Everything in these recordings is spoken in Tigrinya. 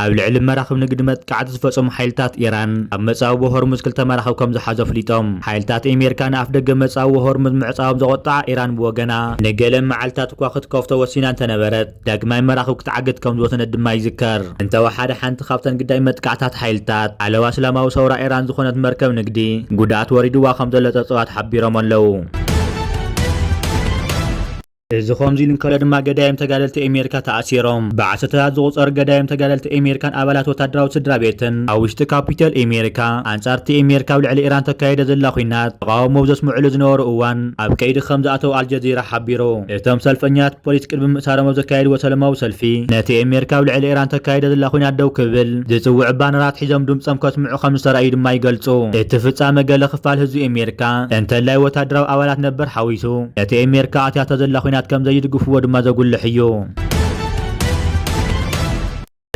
ኣብ ልዕሊ መራኽብ ንግዲ መጥቃዕቲ ዝፈጸሙ ሓይልታት ኢራን፣ ኣብ መጻብቦ ሆርሙዝ ክልተ መራኽብ ከም ዝሓዙ ኣፍሊጦም። ሓይልታት ኣሜሪካ ንኣፍ ደገ መጻብቦ ሆርሙዝ ምዕጻዎም ዘቖጥዓ ኢራን ብወገና፣ ንገለ መዓልታት እኳ ክትከፍቶ ወሲና እንተነበረት፣ ዳግማይ መራኽብ ክትዓግት ከም ዝወሰነት ድማ ይዝከር። እንተወሓደ ሓንቲ ካብተን ግዳይ መጥቃዕታት ሓይልታት ሓለዋ እስላማዊ ሰውራ ኢራን ዝኾነት መርከብ ንግዲ ጉድኣት ወሪድዋ ከም ዘሎ ጸብጻባት ሓቢሮም ኣለዉ። እዚ ከምዚ ኢሉ እንከሎ ድማ ገዳይም ተጋደልቲ ኣሜሪካ ተኣሲሮም። ብዓሰርተታት ዝቑጸሩ ገዳይም ተጋደልቲ ኣሜሪካን ኣባላት ወታደራዊ ስድራ ቤትን ኣብ ውሽጢ ካፒቶል ኣሜሪካ ኣንጻርቲ ኣሜሪካ ኣብ ልዕሊ ኢራን ተካይደ ዘላ ኲናት ተቓውሞ ዘስምዕሉ ዝነበሩ እዋን ኣብ ቀይዲ ከም ዝኣተው ኣልጀዚራ ሓቢሩ። እቶም ሰልፈኛት ፖሊስ ቅድሚ ምእሳሮም ኣብ ዘካየድዎ ሰላማዊ ሰልፊ፣ ነቲ ኣሜሪካ ኣብ ልዕሊ ኢራን ተካይደ ዘላ ኲናት ደው ክብል ዝጽውዕ ባነራት ሒዞም ድምጾም ከስምዑ ከም ዝተራእዩ ድማ ይገልጹ። እቲ ፍጻመ ገለ ክፋል ህዝቢ ኣሜሪካ፣ እንተላይ ወታደራዊ ኣባላት ነበር ሓዊሱ፣ ነቲ ኣሜሪካ ኣትያቶ ዘላ ኲናት ከም ዘይድግፍዎ ድማ ዘጉልሕ እዩ።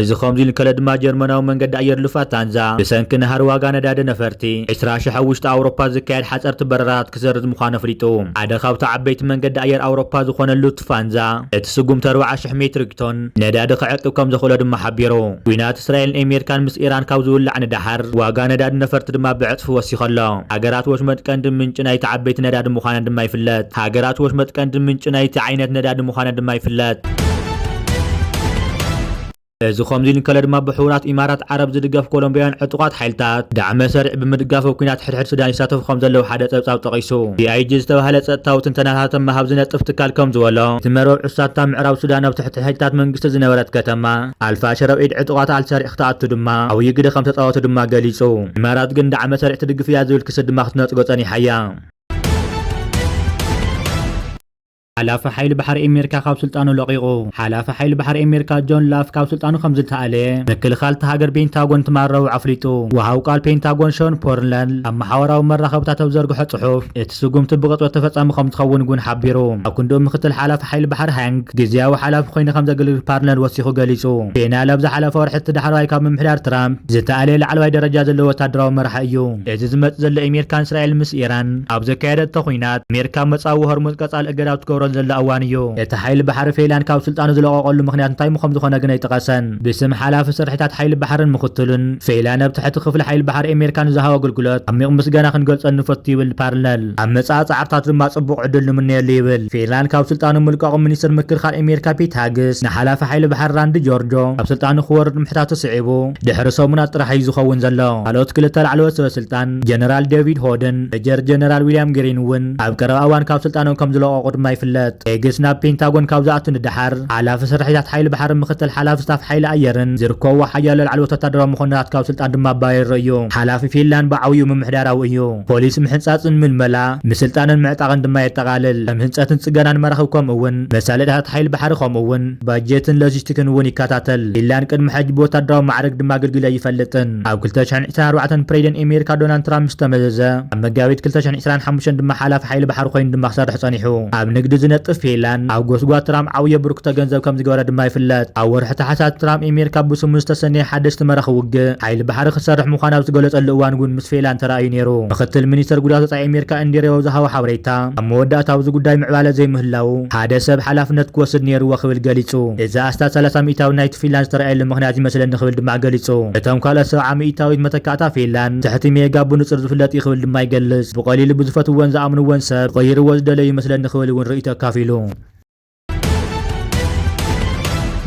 እዚ ከምዚ ኢሉ እንከሎ ድማ ጀርመናዊ መንገዲ ኣየር ሉፋታንዛ ብሰንኪ ንሃር ዋጋ ነዳዲ ነፈርቲ ዕስራ ሽሕ ኣብ ውሽጢ ኣውሮፓ ዝካየድ ሓጸርቲ በረራታት ክሰርዝ ምዃኑ ኣፍሊጡ። ሓደ ካብቲ ዓበይቲ መንገዲ ኣየር ኣውሮፓ ዝኾነ ሉትፋንዛ እቲ ስጉምቲ ኣርባዓ ሽሕ ሜትሪክ ቶን ነዳዲ ክዕቅብ ከም ዘኽእሎ ድማ ሓቢሩ። ኲናት እስራኤልን ኣሜሪካን ምስ ኢራን ካብ ዝውላዕ ንደሓር ዋጋ ነዳዲ ነፈርቲ ድማ ብዕጽፊ ወሲኹ ኣሎ። ሃገራት ወሽመጥ ቀንዲ ምንጪ ናይቲ ዓበይቲ ነዳዲ ምዃነን ድማ ይፍለጥ። ሃገራት ወሽመጥ ቀንዲ ምንጪ ናይቲ ዓይነት ነዳዲ ምዃነን ድማ ይፍለጥ። እዚ ከምዚ ኢሉ እንከሎ ድማ ብሕቡራት ኢማራት ዓረብ ዝድገፍ ኮሎምቢያውያን ዕጡቓት ሓይልታት ዳዕመ ሰሪዕ ብምድጋፍ ኣብ ኲናት ሕድሕድ ሱዳን ይሳተፉ ከም ዘለዉ ሓደ ጸብጻብ ጠቒሱ። ዲ ኣይ ጂ ዝተባህለ ጸጥታዊ ትንተናታት ኣብ ምሃብ ዝነጥፍ ትካል ከም ዝበሎ፣ እቲ መርበብ ዕሱሳት እታ ምዕራብ ሱዳን ኣብ ትሕቲ ሓይልታት መንግስቲ ዝነበረት ከተማ ኣልፋሽር ኣብ ኢድ ዕጡቓት ኣልሰሪዕ ክትኣቱ ድማ ዓብዪ ግደ ከም ተጻወቱ ድማ ገሊጹ። ኢማራት ግን ዳዕመ ሰሪዕ ትድግፍ እያ ዝብል ክሲ ድማ ክትነጽጎ ጸኒሓ እያ። ሓላፊ ሓይሊ ባሕሪ ኣሜሪካ ካብ ስልጣኑ ለቒቑ። ሓላፊ ሓይሊ ባሕሪ ኣሜሪካ ጆን ላፍ ካብ ስልጣኑ ከም ዝተኣለ ምክልኻል እታ ሃገር ፔንታጎን ትማል ረቡዕ ኣፍሊጡ። ወሃብ ቃል ፔንታጎን ሾን ፖርነል ኣብ ማሕበራዊ መራኸብታት ኣብ ዘርግሖ ጽሑፍ፣ እቲ ስጉምቲ ብቕጽበት ተፈጻሚ ከም ዝኸውን እውን ሓቢሩ። ኣብ ክንድኡ ምክትል ሓላፊ ሓይሊ ባሕሪ ሃንክ ግዝያዊ ሓላፊ ኮይኑ ከም ዘገልግል ፓርነል ወሲኹ ገሊጹ። ፔናል ኣብ ዝሓለፈ ወርሒ እቲ ዳሕረዋይ ካብ ምምሕዳር ትራምፕ ዝተኣለየ ላዕለዋይ ደረጃ ዘለዎ ወታደራዊ መራሒ እዩ። እዚ ዝመጽእ ዘሎ ኣሜሪካን እስራኤል ምስ ኢራን ኣብ ዘካየደቶ ኲናት፣ ኣሜሪካ መጻዊ ሆርሙዝ ቀጻሊ እገዳ ኣብ ትገብረሉ ዘላ እዋን እዩ። እቲ ሓይሊ ባሕሪ ፌላን ካብ ስልጣኑ ዝለቐቐሉ ምኽንያት እንታይ ምዃኑ ዝኾነ ግን ኣይጠቐሰን። ብስም ሓላፊ ስርሒታት ሓይሊ ባሕርን ምኽትሉን፣ ፌላን ኣብ ትሕቲ ክፍሊ ሓይሊ ባሕሪ ኣሜሪካን ዝሃቦ ኣገልግሎት ዓሚቕ ምስጋና ክንገልጸሉ ንፈቱ ይብል ፓርነል። ኣብ መጻኢ ጻዕርታት ድማ ጽቡቕ ዕድል ንምነየሉ ይብል። ፌላን ካብ ስልጣኑ ምልቃቑ ሚኒስትር ምክልኻል ኣሜሪካ ፒት ሃግስ ንሓላፊ ሓይሊ ባሕሪ ራንዲ ጆርጆ ካብ ስልጣኑ ክወርድ ምሕታቱ ስዒቡ ድሕሪ ሰሙናት ጥራሕ እዩ ዝኸውን ዘሎ። ካልኦት ክልተ ላዕለዎት ሰበ ስልጣን ጀነራል ዴቪድ ሆድን ሜጀር ጀነራል ዊልያም ግሪን እውን ኣብ ቀረባ እዋን ካብ ስልጣኖም ከም ዝለቐቑ ድማ ይፍለጥ። ኤግስ ናብ ፔንታጎን ካብ ዝኣቱ ንደሓር ሓላፊ ስርሒታት ሓይሊ ባሕሪ፣ ምክትል ሓላፊ ስታፍ ሓይሊ ኣየርን ዝርከብዎ ሓያሎ ላዕለዎት ወታደራዊ መኮንናት ካብ ስልጣን ድማ ኣባሪሩ እዩ። ሓላፊ ፊንላንድ ብዓብዩ ምምሕዳራዊ እዩ። ፖሊስ ምሕንጻጽን ምልመላ፣ ምስልጣንን ምዕጣቕን ድማ የጠቓልል። ከም ህንጸትን ጽገናን መራኽብ ከምኡ እውን መሳለጥያታት ሓይሊ ባሕሪ ከምኡ እውን ባጀትን ሎጂስቲክን እውን ይከታተል። ፊንላንድ ቅድሚ ሕጂ ብወታደራዊ ማዕረግ ድማ ኣገልግሉ ኣይፈልጥን። ኣብ ክልተ ሽሕን ዕስራን ኣርባዕተን ፕሬዚደንት ኣሜሪካ ዶናልድ ትራምፕ ምስ ተመዘዘ፣ ኣብ መጋቢት ክልተ ሽሕን ዕስራን ሓሙሽተን ድማ ሓላፊ ሓይሊ ባሕሪ ኮይኑ ድማ ክሰርሕ ጸኒሑ። ኣብ ንግዲ ዝነጥፍ ፊንላንድ ኣብ ጎስጓስ ትራምፕ ዓብዩ ኣበርክቶ ገንዘብ ከም ዝገበረ ድማ ይፍለጥ። ኣብ ወርሒ ታሕሳስ ትራምፕ ኣሜሪካ ብስሙ ዝተሰነየ ሓደሽቲ መራኽብ ውግእ ሓይሊ ባሕሪ ክሰርሕ ምዃኑ ኣብ ዝገለጸሉ እዋን እውን ምስ ፊንላንድ ተራእዩ ነይሩ። ምክትል ሚኒስተር ጉዳያት ወጻኢ ኣሜሪካ ኣንድሬ ዎብ ዝሃቦ ሓበሬታ፣ ኣብ መወዳእታ ኣብዚ ጉዳይ ምዕባለ ዘይምህላዉ፣ ሓደ ሰብ ሓላፍነት ክወስድ ነይርዎ ክብል ገሊጹ። እዚ ኣስታት ሰላሳ ሚእታዊት ናይቲ ፊንላንድ ዝተራእየሉ ምኽንያት ይመስለኒ ክብል ድማ ገሊጹ። እቶም ካልኦት ሰብዓ ሚእታዊት መተካእታ ፊንላንድ ትሕቲ ሜጋ ብንጹር ዝፍለጥ እዩ ክብል ድማ ይገልጽ። ብቐሊሉ ብዝፈትዎን ዝኣምንዎን ሰብ ክቕይርዎ ዝደለዩ ይመስለኒ ክብል እውን ርእይቶ ኣካፊሉ።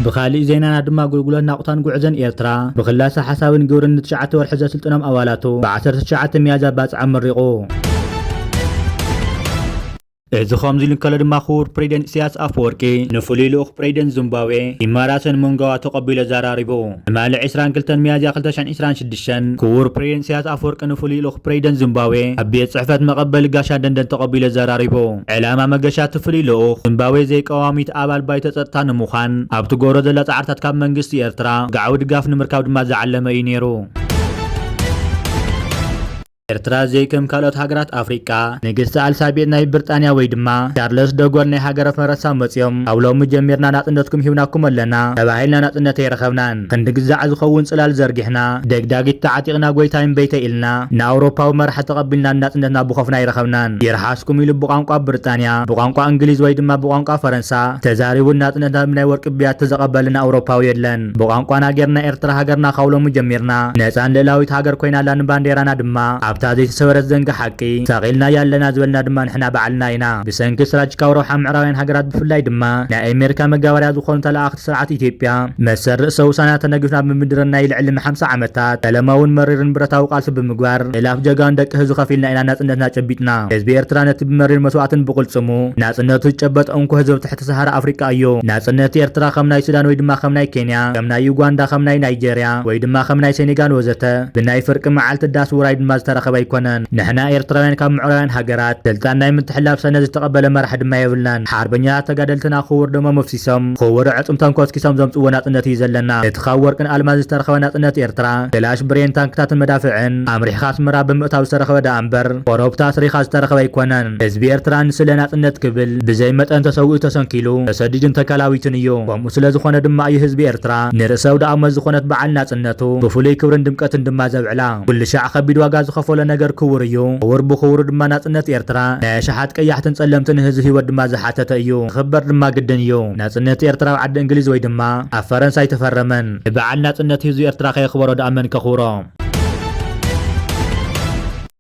ብኻሊእ ዜናና ድማ ኣገልግሎት ናቑታን ጉዕዞን ኤርትራ ብክላሰ ሓሳብን ግብርን ንትሽዓተ ወርሒ ዘስልጥኖም ኣባላቱ ብዓሰርተ ትሽዓተ ሚያዝያ ባጽዕ ኣመሪቑ። እዚ ከምዚ ኢሉ እንከሎ ድማ ክቡር ፕሬዚደንት ኢሳያስ ኣፈወርቂ ንፍሉይ ልኡኽ ፕሬዚደንት ዚምባብዌ ኢማራሰን ምንጋዋ ተቐቢሉ ኣዘራሪቡ። ትማሊ ዕስራን ክልተን ሚያዝያ ክልተ ሽሕን ዕስራን ሽዱሽተን ክቡር ፕሬዚደንት ኢሳያስ ኣፈወርቂ ንፍሉይ ልኡኽ ፕሬዚደንት ዚምባብዌ ኣብ ቤት ጽሕፈት መቐበሊ ጋሻ ደንደን ተቐቢሉ ኣዘራሪቡ። ዕላማ መገሻ እቲ ፍሉይ ልኡኽ፣ ዚምባብዌ ዘይቀዋሚት ኣባል ባይቶ ጸጥታ ንምዃን ኣብ ትገብሮ ዘላ ጻዕርታት ካብ መንግስቲ ኤርትራ ወግዓዊ ድጋፍ ንምርካብ ድማ ዝዓለመ እዩ ነይሩ። ኤርትራ ዘይከም ካልኦት ሃገራት ኣፍሪቃ፣ ንግስቲ ኣልሳቤጥ ናይ ብሪጣንያ ወይ ድማ ቻርለስ ደጎል ናይ ሃገረ ፈረንሳ መጺኦም፣ ካብ ሎሚ ጀሚርና ናጽነትኩም ሂብናኩም ኣለና ተባሂልና ናጽነት ኣይረኸብናን። ክንዲ ግዛዕ ዝኸውን ጽላል ዘርጊሕና፣ ደግዳጊት ተዓጢቕና ጎይታይ እምበይተ ኢልና፣ ንኣውሮፓዊ መራሒ ተቐቢልና ናጽነትና ብኾፍና ኣይረኸብናን። ይርሓስኩም ኢሉ ብቋንቋ ብሪጣንያ፣ ብቋንቋ እንግሊዝ ወይ ድማ ብቋንቋ ፈረንሳ ተዛሪቡ ናጽነትና ብናይ ወርቂ ብያቲ ዘቐበልና ኣውሮፓዊ የለን። ብቋንቋና ጌርና ኤርትራ ሃገርና ካብ ሎሚ ጀሚርና ነጻን ልእላዊት ሃገር ኮይና ኣላ። ንባንዴራና ድማ ኣብታ ዘይተሰበረት ዘንጊ ሓቂ ሰቒልና ያለና ዝበልና ድማ ንሕና ባዕልና ኢና። ብሰንኪ ስትራቴጂካዊ ረብሓ ምዕራባውያን ሃገራት ብፍላይ ድማ ናይ ኣሜሪካ መጋበርያ ዝኾኑ ተለኣኽቲ ስርዓት ኢትዮጵያ መሰል ርእሰ ውሳና ተነጊፍና ብምድረን ናይ ልዕሊ ሓምሳ ዓመታት ሰላማውን መሪርን ብረታዊ ቃልሲ ብምግባር እላፍ ጀጋኑ ደቂ ህዝቢ ከፊልና ኢና ናጽነትና ጨቢጥና። ህዝቢ ኤርትራ ነቲ ብመሪር መስዋዕትን ብቕልጽሙ ናጽነቱ ዝጨበጠ እንኮ ህዝቢ ትሕቲ ሰሃራ ኣፍሪቃ እዩ። ናጽነት ኤርትራ ከም ናይ ሱዳን ወይ ድማ ከም ናይ ኬንያ፣ ከም ናይ ዩጋንዳ፣ ከም ናይ ናይጄርያ ወይ ድማ ከም ናይ ሴኔጋል ወዘተ ብናይ ፍርቂ መዓልቲ ዳስ ውራይ ድማ ዝተረኸበ ኣይኮነን። ንሕና ኤርትራውያን ካብ ምዕራባውያን ሃገራት ስልጣን ናይ ምትሕልላፍ ሰነድ ዝተቐበለ መራሒ ድማ የብልናን። ሓርበኛታት ተጋደልትና ክቡር ደሞም ኣፍሲሶም፣ ክቡር ኣዕጽምቶም ኮስኪሶም ዘምጽዎ ናጽነት እዩ ዘለና። እቲ ካብ ወርቅን ኣልማዝ ዝተረኸበ ናጽነት ኤርትራ፣ ክላሽ፣ ብሬን፣ ታንክታትን መዳፍዕን ኣምሪሕኻ ኣስመራ ብምእታው ዝተረኸበ ደኣ እምበር፣ ኮረብታ ኣስሪኻ ዝተረኸበ ኣይኮነን። ህዝቢ ኤርትራ ንስለ ናጽነት ክብል ብዘይ መጠን ተሰዊኡ፣ ተሰንኪሉ፣ ተሰዲዱን ተካላዊቱን እዩ። ከምኡ ስለ ዝኾነ ድማ እዩ ህዝቢ ኤርትራ ንርእሰ ኣውደኣመት ዝኾነት በዓል ናጽነቱ ብፍሉይ ክብርን ድምቀትን ድማ ዘብዕላ። ኩሉ ሻዕ ከቢድ ዋጋ ዝኸፈሎ ነገር ክቡር እዩ። ክቡር ብኽቡሩ ድማ ናጽነት ኤርትራ ናይ ኣሽሓት ቀያሕትን ጸለምትን ህዝቢ ህይወት ድማ ዝሓተተ እዩ። ክኽበር ድማ ግድን እዩ። ናጽነት ኤርትራ ኣብ ዓዲ እንግሊዝ ወይ ድማ ኣብ ፈረንሳ ኣይተፈረመን። ንበዓል ናጽነት ህዝቢ ኤርትራ ከየኽበሮ ደኣ መን ከኽብሮ?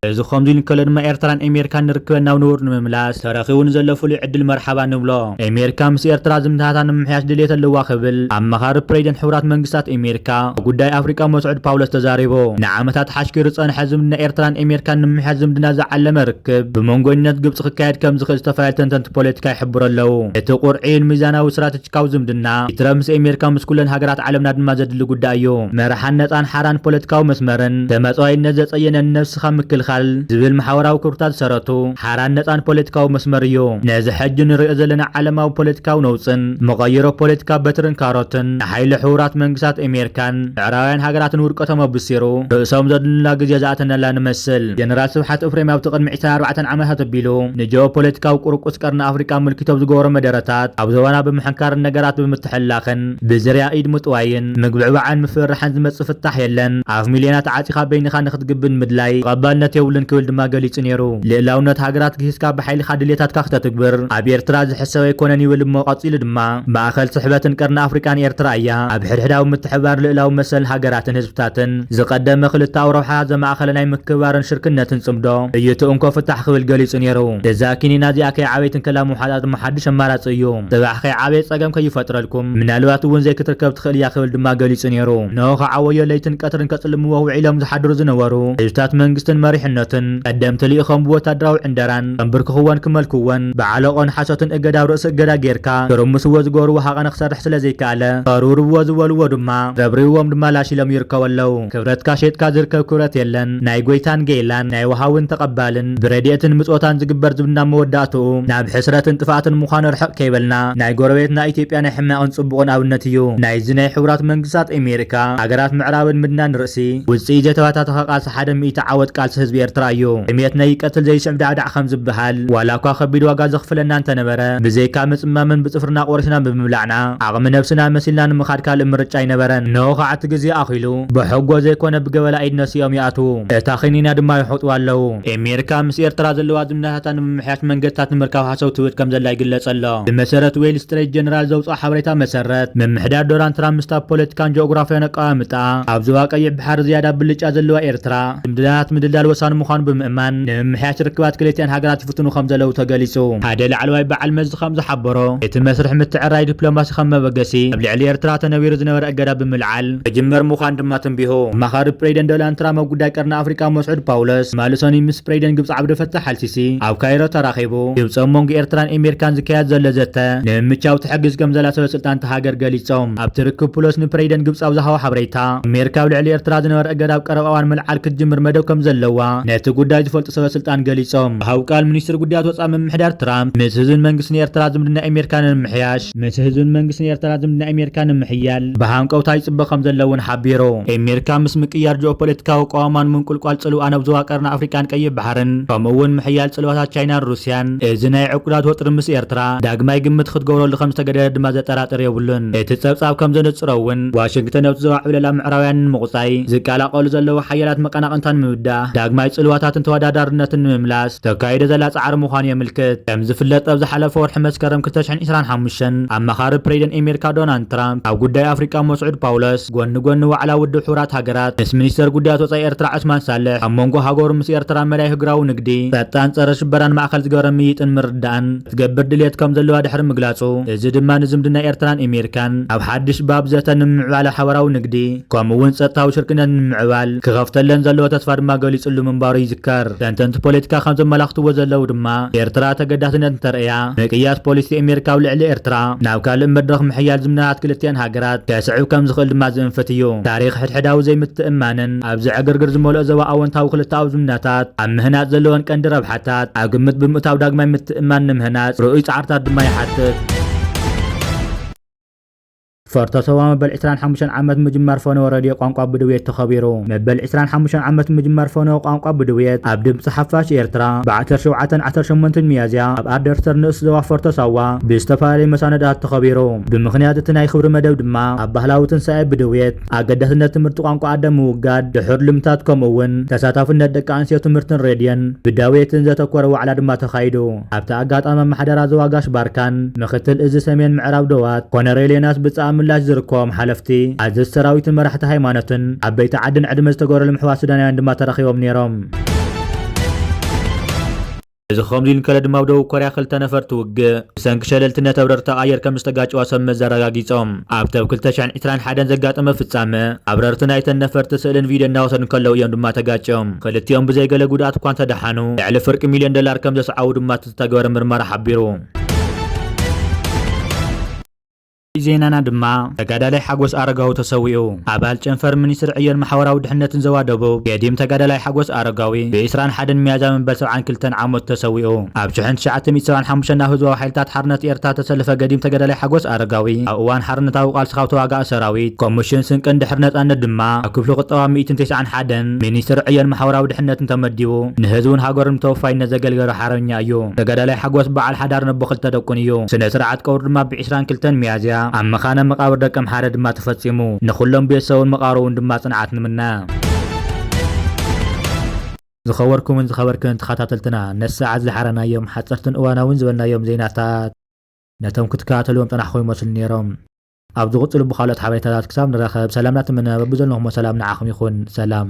እዚ ከምዚ ኢሉ እንከሎ ድማ ኤርትራን ኣሜሪካን ንርክበን ናብ ንቡር ንምምላስ ተረኺቡ ንዘሎ ፍሉይ ዕድል መርሓባ ንብሎ። ኣሜሪካ ምስ ኤርትራ ዝምድናታ ንምምሕያሽ ድልየት ኣለዋ ክብል ኣማኻሪ ፕሬዚደንት ሕቡራት መንግስታት ኣሜሪካ ኣብ ጉዳይ ኣፍሪቃ መስዑድ ፓውሎስ ተዛሪቡ። ንዓመታት ሓሽኪሩ ዝጸንሐ ዝምድና ኤርትራን ኣሜሪካን ንምምሕያሽ ዝምድና ዝዓለመ ርክብ ብመንጎኝነት ግብጺ ክካየድ ከም ዝኽእል ዝተፈላለዩ ተንተንቲ ፖለቲካ ይሕብሩ ኣለዉ። እቲ ቁርዒን ሚዛናዊ ስትራቴጂካዊ ዝምድና ኤርትራ ምስ ኣሜሪካ ምስ ኩለን ሃገራት ዓለምና ድማ ዘድሊ ጉዳይ እዩ። መርሓን ነጻን ሓራን ፖለቲካዊ መስመርን ተመጽዋይነት ዘጸየነን ነብስኻ ምክልኻል ዝብል መሓውራዊ ክብርታት ዝሰረቱ ሓራን ነጻን ፖለቲካዊ መስመር እዩ። ነዚ ሕጂ ንርእዮ ዘለና ዓለማዊ ፖለቲካዊ ነውጽን መቐይሮ ፖለቲካ በትርን ካሮትን ንሓይሊ ሕቡራት መንግስታት ኣሜሪካን ምዕራባውያን ሃገራትን ውድቀቶም ኣብሲሩ ርእሶም ዘድልሉና ግዜ ዝኣተናላ ንመስል። ጀነራል ስብሓት እፍሬም ኣብቲ ቅድሚ ዕስራን ኣርባዕተን ዓመታት ኣቢሉ ንጂኦፖለቲካዊ ቁርቁስ ቀርኒ ኣፍሪቃ ኣመልኪቱ ኣብ ዝገበሮ መደረታት ኣብ ዞባና ብምሕንካርን ነገራት ብምትሕልላኽን ብዝርያ ኢድ ምጥዋይን ምግብዕባዕን ምፍርራሕን ዝመጽእ ፍታሕ የለን። ኣፍ ሚልዮናት ዓጺኻ በይንኻ ንኽትግብን ምድላይ ተቐባልነት የብሉን ክብል ድማ ገሊጹ ነይሩ። ልእላውነት ሃገራት ግሂስካ ብሓይልኻ ድልየታትካ ክተትግብር ኣብ ኤርትራ ዝሕሰብ ኣይኮነን ይብል እሞ ቀጺሉ ድማ ማእከል ስሕበትን ቀርኒ ኣፍሪቃን ኤርትራ እያ። ኣብ ሕድሕዳዊ ምትሕብባር ልእላዊ መሰል ሃገራትን ህዝብታትን ዝቐደመ ክልተኣዊ ረብሓ ዘማእኸለ ናይ ምክብባርን ሽርክነትን ጽምዶ እዩ እቲ እንኮ ፍታሕ ክብል ገሊጹ ነይሩ። እዛ ኪኒና እዚኣ ከይዓበየት እንከላ ምውሓጣ ድማ ሓድሽ ኣማራጺ እዩ። ጽባሕ ከይዓበየ ጸገም ከይፈጥረልኩም ምናልባት እውን ዘይክትርከብ ትኽእል እያ ክብል ድማ ገሊጹ ነይሩ። ንሆ ከዓወዮ ለይትን ቀትርን ከጽልምዎ ውዒሎም ዝሓድሩ ዝነበሩ ህዝብታት መንግስትን መሪሕነትን ቀደምቲ ልኢኾም ብወታደራዊ ዕንደራን ከንብርክኽዎን ክመልክዎን ብዓለቆን ሓሶትን እገዳ ኣብ ርእሲ እገዳ ጌርካ ክርምስዎ ዝገበርዎ ሃቐነ ክሰርሕ ስለ ዘይከኣለ ተርውርዎ ዝበልዎ ድማ ረብሪዎም ድማ ላሽ ኢሎም ይርከቡ ኣለዉ። ክብረትካ ሸይጥካ ዝርከብ ክብረት የለን። ናይ ጎይታን ጌላን ናይ ወሃውን ተቐባልን ብረድኤትን ምጽወታን ዝግበር ዝምድና መወዳእትኡ ናብ ሕስረትን ጥፍኣትን ምዃኑ ርሕቕ ከይበልና ናይ ጎረቤትና ኢትዮጵያ ናይ ሕማቕን ጽቡቕን ኣብነት እዩ። ናይዚ ናይ ሕቡራት መንግስታት ኣሜሪካ ሃገራት ምዕራብን ምድናን ርእሲ ውጽኢት ዘይተባታተኸ ቃልሲ ሓደ ሚእቲ ዓወት ቃልሲ ህዝቢ ኤርትራ እዩ። ጥሜት ነይቀትል ዘይስዕብ ዳዕዳዕ ከም ዝበሃል ዋላ እኳ ከቢድ ዋጋ ዘኽፍለና እንተነበረ ብዘይካ ምጽማምን ብጽፍርና ቆሪስና ብምብላዕና ዓቕሚ ነብስና መሲልና ንምኻድ ካልእ ምርጫ ኣይነበረን። እንሆ ከዓ እቲ ግዜ ኣኺሉ ብሕጎ ዘይኮነ ብገበላ ኢድ ነሲኦም ይኣትዉ። እታ ኺኒና ድማ ይሕጥዋ ኣለዉ። ኣሜሪካ ምስ ኤርትራ ዘለዋ ዝምድናታታ ንምምሕያሽ መንገድታት ንምርካብ ሃሰው ትብል ከም ዘላ ይግለጽ ኣሎ። ብመሰረት ዌል ስትሪት ጀነራል ዘውፅኦ ሓበሬታ መሰረት ምምሕዳር ዶናልድ ትራምፕ ምስታ ፖለቲካን ጂኦግራፊያን ኣቀማምጣ ኣብ ዞባ ቀይሕ ባሕሪ ዝያዳ ብልጫ ዘለዋ ኤርትራ ዝምድናታት ምድልዳል ወሳኒ ምዃኑ ብምእማን ንምምሕያሽ ርክባት ክልቲኣን ሃገራት ይፍትኑ ከም ዘለዉ ተገሊጹ። ሓደ ላዕለዋይ በዓል መዚ ከም ዝሓበሮ እቲ መስርሕ ምትዕራይ ዲፕሎማሲ ከም መበገሲ ኣብ ልዕሊ ኤርትራ ተነቢሩ ዝነበረ እገዳ ብምልዓል ክጅመር ምዃኑ ድማ ትንቢሁ። ኣማኻሪ ፕሬዚደንት ዶናልድ ትራምፕ ኣብ ጉዳይ ቀርኒ ኣፍሪቃ መስዑድ ፓውሎስ ማልሶኒ ምስ ፕሬዚደንት ግብፂ ዓብደልፈታሕ ኣልሲሲ ኣብ ካይሮ ተራኺቡ ግብፂ ኣብ መንጎ ኤርትራን ኣሜሪካን ዝካየድ ዘሎ ዘተ ንምምቻው ትሕግዝ ከም ዘላ ሰበ ስልጣን እታ ሃገር ገሊጾም። ኣብቲ ርክብ ፕሎስ ንፕሬዚደንት ግብፂ ኣብ ዝሃቦ ሓበሬታ ኣሜሪካ ኣብ ልዕሊ ኤርትራ ዝነበረ እገዳ ኣብ ቀረባ እዋን ምልዓል ክትጅምር መደብ ከም ዘለዋ ነቲ ጉዳይ ዝፈልጡ ሰበ ስልጣን ገሊጾም። ብሃው ቃል ሚኒስትር ጉዳያት ወጻኢ ምምሕዳር ትራምፕ፣ ምስ ህዝብን መንግስትን ኤርትራ ዝምድና ኣሜሪካ ንምምሕያሽ፣ ምስ ህዝብን መንግስትን ኤርትራ ዝምድና ኣሜሪካ ንምሕያል ብሃንቀውታ ይጽበ ከም ዘለውን ሓቢሩ። ኣሜሪካ ምስ ምቅያር ጂኦፖለቲካዊ ቀዋማን ምንቁልቋል ጽልዋን ኣብ ዞባ ቀርኒ ኣፍሪቃን ቀይሕ ባሕርን፣ ከምኡ እውን ምሕያል ጽልዋታት ቻይናን ሩስያን፣ እዚ ናይ ዕቁዳት ወጥሪ ምስ ኤርትራ ዳግማይ ግምት ክትገብረሉ ከም ዝተገደደ ድማ ዘጠራጥር የብሉን። እቲ ጸብጻብ ከም ዘነጽሮ እውን፣ ዋሽንግተን ኣብቲ ዞባ ዕብለላ ምዕራባውያን ንምቑጻይ ዝቀላቐሉ ዘለዉ ሓያላት መቀናቕንታ ንምብዳህ ዳግማይ ጽልዋታትን ተወዳዳርነትን ንምምላስ ተካይዶ ዘላ ጻዕሪ ምዃኑ የምልክት። ከም ዝፍለጥ፣ ኣብ ዝሓለፈ ወርሒ መስከረም ክልተ ሽሕን ዕስራን ሓሙሽተን ኣማኻሪ ፕሬዚደንት ኣሜሪካ ዶናልድ ትራምፕ ኣብ ጉዳይ ኣፍሪቃ መስዑድ ፓውሎስ ጎኒ ጎኒ ዋዕላ ውድብ ሕቡራት ሃገራት ምስ ሚኒስተር ጉዳያት ወጻኢ ኤርትራ ዑስማን ሳልሕ ኣብ መንጎ ሃገሩ ምስ ኤርትራ መዳይ ህግራዊ ንግዲ፣ ጸጥታን ጸረ ሽበራን ማእከል ዝገበረ ምይይጥን ምርድዳእን ክትገብር ድልየት ከም ዘለዋ ድሕሪ ምግላጹ፣ እዚ ድማ ንዝምድና ኤርትራን ኣሜሪካን ኣብ ሓድሽ ባብ ዘተ ንምምዕባል ሓበራዊ ንግዲ፣ ከምኡ እውን ጸጥታዊ ሽርክነት ንምምዕባል ክኸፍተለን ዘለዎ ተስፋ ድማ ገሊጹሉ ምንባሩ ይዝከር። ተንተንቲ ፖለቲካ ከም ዘመላኽትዎ ዘለዉ ድማ፣ ኤርትራ ተገዳስነት እንተርእያ፣ ምቅያስ ፖሊሲ ኣሜሪካ ኣብ ልዕሊ ኤርትራ ናብ ካልእ መድረኽ ምሕያል ዝምድናታት ክልቲኣን ሃገራት ከስዕብ ከም ዝኽእል ድማ ዝእንፍት እዩ። ታሪኽ ሕድሕዳዊ ዘይምትእምማንን ኣብዚ ዕግርግር ዝመልኦ ዞባ ኣወንታዊ ክልተኣዊ ዝምድናታት ኣብ ምህናጽ ዘለወን ቀንዲ ረብሓታት ኣብ ግምት ብምእታው፣ ዳግማይ ምትእምማን ንምህናጽ ርኡይ ጻዕርታት ድማ ይሓትት። ፈርቶ ሰዋ መበል ዕስራን ሓሙሽተን ዓመት ምጅማር ፈነወ ሬድዮ ቋንቋ ብድውየት ተኸቢሩ። መበል ዕስራን ሓሙሽተን ዓመት ምጅማር ፈነወ ቋንቋ ብድውየት ኣብ ድምፂ ሓፋሽ ኤርትራ ብዓሰርተ ሸውዓተን ዓሰርተ ሸሞንተን ሚያዝያ ኣብ ኣደርተር ንእስ ዞባ ፈርቶ ሳዋ ብዝተፈላለዩ መሳነዳት ተኸቢሩ። ብምኽንያት እቲ ናይ ክብሪ መደብ ድማ ኣብ ባህላዊ ትንሳኤ ብድውየት፣ ኣገዳስነት ትምህርቲ ቋንቋ ኣደ ምውጋድ፣ ድሑር ልምታት፣ ከምኡ እውን ተሳታፍነት ደቂ ኣንስትዮ ትምህርትን ሬድዮን ብዳውየትን ዘተኮረ ዋዕላ ድማ ተኻይዱ። ኣብቲ ኣጋጣሚ ኣመሓዳሪ ዞባ ጋሽ ባርካን ምክትል እዚ ሰሜን ምዕራብ ዶባት ኮነሬል ዮናስ ብጻኣ ምላሽ ዝርከቦም ሓለፍቲ፣ ኣዘዝቲ ሰራዊትን መራሕቲ ሃይማኖትን ዓበይቲ ዓድን ዕድመ ዝተገበረሎም ኣሕዋት ሱዳናውያን ድማ ተረኺቦም ነይሮም። እዚ ከምዚ ኢሉ እንከሎ ድማ፣ ኣብ ደቡብ ኮርያ ክልተ ነፈርቲ ውግእ ብሰንኪ ሸለልትነት ኣብረርቲ ኣየር ከም ዝተጋጨዋ ሰብ መዚ ኣረጋጊጾም። ኣብቲ ኣብ ክልተ ሽሕን ዕስራን ሓደን ዘጋጠመ ፍጻመ፣ ኣብረርቲ ናይተን ነፈርቲ ስእልን ቪድዮን እናወሰዱ እንከለዉ እዮም ድማ ተጋጭዮም። ክልቲኦም ብዘይ ገለ ጉድኣት እኳ እንተደሓኑ፣ ልዕሊ ፍርቂ ሚልዮን ዶላር ከም ዘስዓቡ ድማ እቲ ዝተገበረ ምርመራ ሓቢሩ። ዜናና ድማ፣ ተጋዳላይ ሓጎስ ኣረጋዊ ተሰዊኡ። ኣባል ጨንፈር ሚኒስትሪ ዕዮን ማሕበራዊ ድሕነትን ዞባ ደቡብ፣ ገዲም ተጋዳላይ ሓጎስ ኣረጋዊ፣ ብዕስራን ሓደን ሚያዝያ መበል ሰብዓን ክልተን ዓመቱ ተሰዊኡ። ኣብ ሽሕን ትሽዓተ ሚእቲ ሰብዓን ሓሙሽተን ናብ ህዝባዊ ሓይልታት ሓርነት ኤርትራ ተሰለፈ ገዲም ተጋዳላይ ሓጎስ ኣረጋዊ፣ ኣብ እዋን ሓርነታዊ ቃልሲ ካብ ተዋጋኢ ሰራዊት፣ ኮሚሽን ስንቅን ድሕሪ ነጻነት ድማ፣ ኣብ ክፍሊ ቁጠባ ሚእትን ተስዓን ሓደን ሚኒስትሪ ዕዮን ማሕበራዊ ድሕነትን ተመዲቡ፣ ንህዝቡን ሃገሩን ብተወፋይነት ዘገልገለ ሓርበኛ እዩ። ተጋዳላይ ሓጎስ በዓል ሓዳር ነቦ ክልተ ደቁን እዩ። ስነ ስርዓት ቀብሩ ድማ ብዕስራን ክልተን ሚያዝያ ኣብ መኻነ መቃብር ደቀምሓረ ድማ ተፈጺሙ። ንኹሎም ቤተሰቡን መቃርቡን ድማ ጽንዓት ንምነ። ዝኸበርኩምን ዝኸበርክን ተኸታተልትና፣ ነዚ ሰዓት ዝሓረናዮም ሓጸርትን እዋናውን ዝበልናዮም ዜናታት ነቶም ክትከታተልዎም ጸናሕኩም ይመስሉ ነይሮም። ኣብ ዝቕጽሉ ብኻልኦት ሓበሬታታት ክሳብ ንራኸብ፣ ሰላም እናተመነ በብዘለኹሞ ሰላም ንዓኹም ይኹን። ሰላም።